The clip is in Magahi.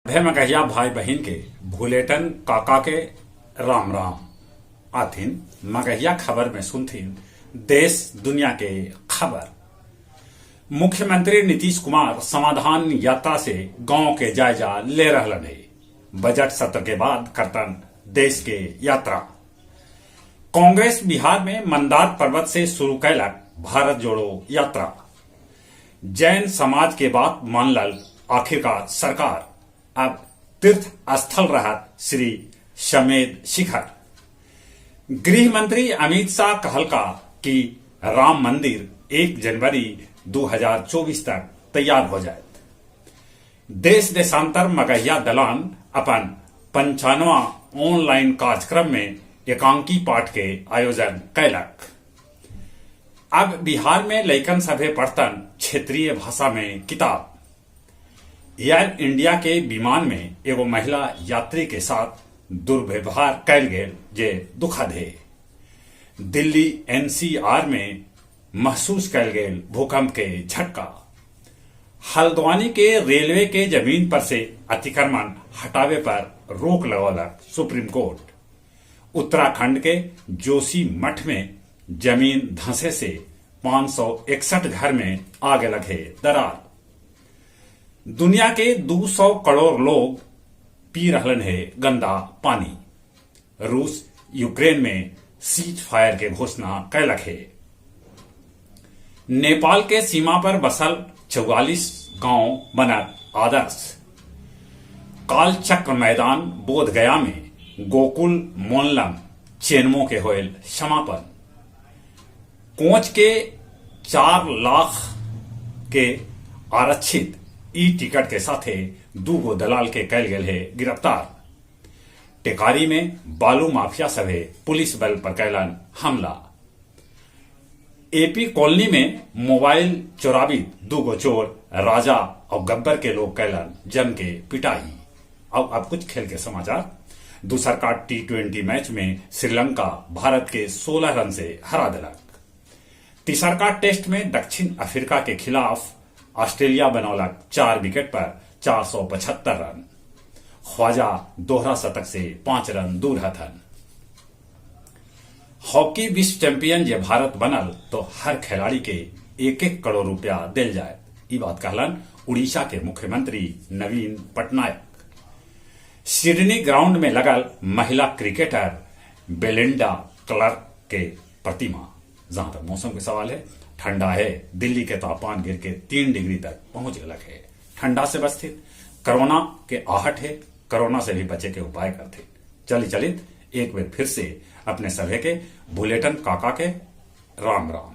सभे मगहिया भाई बहिन के भुलेटन काका के राम राम। आथिन मगहिया खबर में सुनथिन देश दुनिया के खबर। मुख्यमंत्री नीतीश कुमार समाधान यात्रा से गांव के जायजा ले रहलन हे। बजट सत्र के बाद करतन देश के यात्रा। कांग्रेस बिहार में मंदार पर्वत से शुरू कैलक भारत जोड़ो यात्रा। जैन समाज के बात मानलल आखिरकार सरकार, अब तीर्थ स्थल रहत श्री समेद शिखर। गृह मंत्री अमित शाह कहलका कि राम मंदिर 1 जनवरी 2024 तक तैयार हो जाएत। देश देशांतर मगहिया दलान अपन 95वां ऑनलाइन कार्यक्रम में एकांकी पाठ के आयोजन कैलक। अब बिहार में लइकन सभे पढ़तन क्षेत्रीय भाषा में किताब। एयर इंडिया के विमान में एगो महिला यात्री के साथ दुर्व्यवहार कैल गेल जे दुखद हे। दिल्ली एनसीआर में महसूस कैल गेल भूकंप के झटका। हल्द्वानी के रेलवे के जमीन पर से अतिक्रमण हटावे पर रोक लगौलक सुप्रीम कोर्ट। उत्तराखंड के जोशी मठ में जमीन धंसे से 561 घर में आग लगे दरार। दुनिया के 200 करोड़ लोग पी रहलन है गंदा पानी। रूस यूक्रेन में सीज फायर के घोषणा कैलक है। नेपाल के सीमा पर बसल 44 गांव बनत आदर्श। कालचक्र मैदान बोध गया में गोकुल मोनलम चेनमो के होयल समापन। कोच के 4 लाख के आरक्षित ई टिकट के साथे दूगो दलाल के कैल गेल है गिरफ्तार। टेकारी में बालू माफिया सभे पुलिस बल पर कैलन हमला। एपी कॉलोनी में मोबाइल चोराबित दूगो चोर राजा और गब्बर के लोग कैलन जम के पिटाई। और अब कुछ खेल के समाचार। दूसर का टी20 मैच में श्रीलंका भारत के 16 रन से हरा दिलक। तीसर का टेस्ट में दक्षिण अफ्रीका के खिलाफ ऑस्ट्रेलिया बनौलक 4 विकेट पर 475 रन। ख्वाजा दोहरा शतक से 5 रन दूर हथन। हॉकी विश्व चैंपियन जे भारत बनल तो हर खिलाड़ी के 1-1 करोड़ रुपया दिल जाए, ई बात कहलन उड़ीसा के मुख्यमंत्री नवीन पटनायक। सिडनी ग्राउंड में लगल महिला क्रिकेटर बेलिंडा क्लर्क के प्रतिमा। जहां तक मौसम के सवाल है, ठंडा है। दिल्ली के तापमान गिर के 3 डिग्री तक पहुंच गलक है। ठंडा से बचते, कोरोना के आहट है, कोरोना से भी बचे के उपाय करते। चली चलित एक बार फिर से अपने सभे के बुलेटन काका के राम राम।